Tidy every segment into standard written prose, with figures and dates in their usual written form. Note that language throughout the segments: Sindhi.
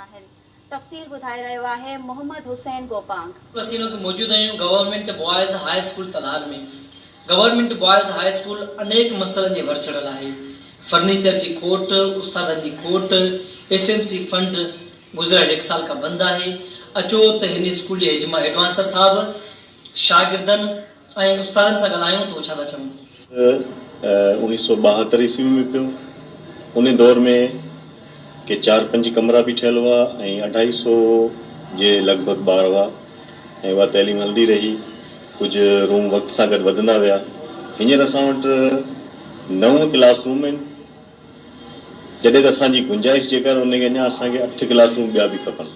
آهن. تفصيل ٻڌائي رهيو آهي محمد حسين گوپانگ. اسين هن وقت موجود آهيون government boys high school Talhar ۾. Government boys high school انيڪ مسئلن جي ور چڙهيل آهي. فرنيچر جي کوٽ، استادن جي کوٽ، ايس ايم سي فنڊ گذريل هڪ سال کان بند آهي. اچو ته هن اسڪول جي هيڊ ماستر صاحب، شاگردن ۽ استادن سان ڳالهايون ته هو ڇا ٿا چون. 1972 عيسوي ۾ پيو. ان دور ۾ ڪي چار پنج ڪمرا به ٺهيل هئا ۽ اڍائي سو جي لڳ ڀڳ ٻار هئا ۽ اها تعليم هلندي رهي. ڪجهه روم وقت سان گڏ وڌندا ويا. هينئر اسان وٽ نو ڪلاس روم آهن. جڏهن ته اسان جي گنجائش جيڪا آهي ان کي اڃا اسان کي اٺ ڪلاس روم ٻيا به کپن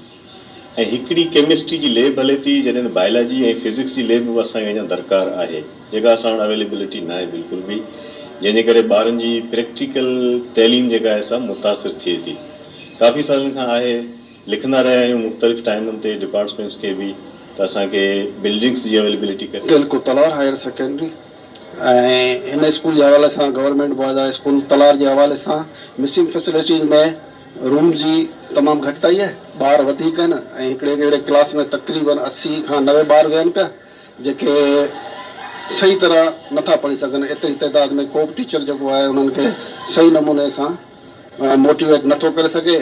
۽ هڪڙي ڪيمسٽري جي ليب هلي ٿي جڏهن ته بائلاجي ۽ فزڪس جي ليب به اسان کي اڃا درڪار آهي جيڪا اسان وٽ اويليبلٽي ناهي بلڪل به جنهن جي ڪري ٻارن جي پريڪٽيڪل تعليم جيڪا آهي سا متاثر ٿئي ٿي ڪافي سالن کان آهي لکندا رهيا آهيون مختلف ٽائمن تي ڊپارٽمينٽس کي به ته اسان کي بلڊنگس جي اويليبلٽي ڪري تعلقو تلهار هائير سيڪنڊري ۽ هن اسڪول جي حوالي سان government boys high school Talhar جي حوالي سان مسنگ فيسلٽيز ۾ روم جي تمام گهٽتائي آهي ٻار وڌيڪ آهن ۽ هڪڙي هڪڙي ڪلاس ۾ تقريبن 80 کان 90 ٻار ويهن پيا جيڪي صحيح طرح نٿا پڙهي سگهن ايتري تعداد ۾ ڪو به ٽيچر جيڪو آهي انهن کي صحيح نموني سان موٽيويٽ نٿو ڪري سگهي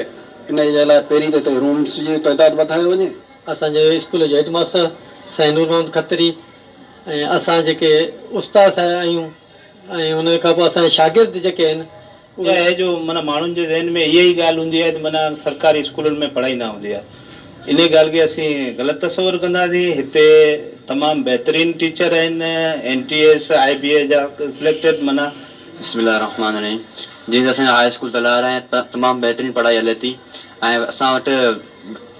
انهي جي لاء پهرين ته هتي رومس جي تعداد وڌايو وڃي. اسان جي اسڪول جو هيڊ ماستر سائين نور محمد کتري ۽ اسان جيڪي استاد صاحب آهيون ۽ ان کان پوء اسان جا شاگرد جيڪي آهن اهي. اها آهي جو معنيٰ ماڻهن جي ذهن ۾ اها ئي ڳالهه هوندي آهي ته معنيٰ سرڪاري اسڪولن ۾ پڙهائي نه هوندي آهي. انهي ڳالهه کي اسين غلط تصور ڪنداسين. هتي تمام بهترين ٽيچر آهن، N T S, I B A جا سليڪٽيڊ معنيٰ. بسم الله الرحمٰن الرحيم جيئن ته اسان جو هاء اسڪول تلهار آهي تمام بهترين پڙهائي هلي ٿي ۽ اسان وٽ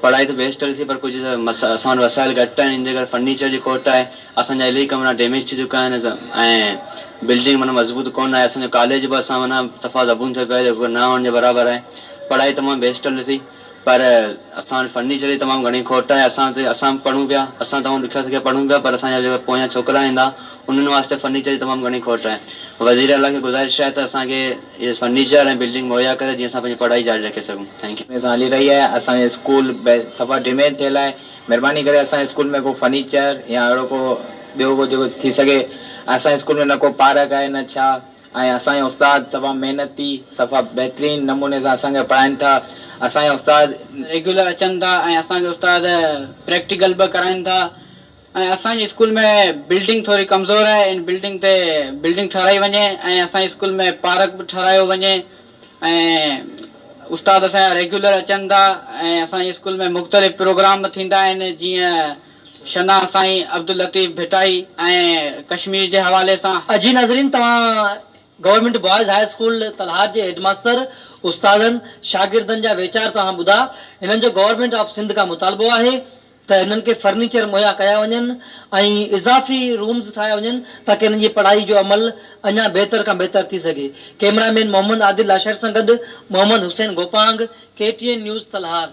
پڙهائي ته بيسٽ هلي ٿي پر ڪجهه اسان وٽ وسائل گهٽ آهن ان جي ڪري فرنيچر جي کوٽ آهي اسان جا الاهي ڪمرا ڊيميج ٿي چڪا آهن ۽ بلڊنگ معنيٰ مضبوط ڪونه آهي اسان جو ڪاليج به اسان معنيٰ صفا زبون ٿيو پيو آهي جيڪو نه هئڻ جي برابر آهي پڙهائي تمام بيسٽ هلي ٿي پر اسان وٽ فرنيچر جي تمام گهڻي کوٽ آهي اسان وٽ اسان به پڙهون پيا اسان تمام ڏکيا سکيا پڙهون پيا پر اسان جا جيڪا پويان ڇوڪرا ايندا انهن واسطي فرنيچر جي تمام گهڻي کوٽ آهي وزير اعليٰ کي گذارش آهي ته اسان کي اهي فرنيچر ۽ بلڊنگ مهيا ڪري جيئن اسان پنهنجي پڙهائي جاري رکي سگهون thank you. ۾ سان هلي رهي آهي اسان جو اسڪول صفا ڊيميج ٿيل آهي مھرباني ڪري اسان جي اسڪول ۾ ڪو فرنيچر يا اهڙو ڪو ٻيو ڪو جيڪو ٿي سگهي اسان جي اسڪول ۾ نه ڪو پارڪ آهي نه ڇا ۽ اسان جا استاد صفا محنتي صفا بهترين نموني سان اسان کي پڙهائين ٿا اسان جا استاد. ريگيولر اچن ٿا ۽ اسان کي استاد پريڪٽيڪل به ڪرائين ٿا ۽ اسان جي اسڪول ۾ بلڊنگ ٿوري ڪمزور آهي ان بلڊنگ تي بلڊنگ ٺهرائي وڃي ۽ اسان جي اسڪول ۾ پارڪ به ٺهرايو وڃي ۽ استاد اسان جا ريگيولر اچن ٿا ۽ اسان جي اسڪول ۾ مختلف پروگرام به ٿيندا آهن جيئن شنا سائين عبداللطيف ڀٽائي ۽ ڪشمير جي حوالي سان. جي ناظرين توهان government boys high school Talhar جي هيڊ ماستر، استادن، شاگردن جا ويچار توهان ٻڌا. هنن جو گورنمينٽ آف سنڌ کان مطالبو آهي ته هنن کي فرنيچر مهيا ڪيا وڃن ۽ اضافي رومز ٺاهيا وڃن تاڪه هنن جي پڙهائي جو عمل اڃا بهتر کان بهتر ٿي سگهي. ڪئميرا مين محمد عادل لاشاري سان گڏ Muhammad Hussain Gopang, K T N news, Talhar.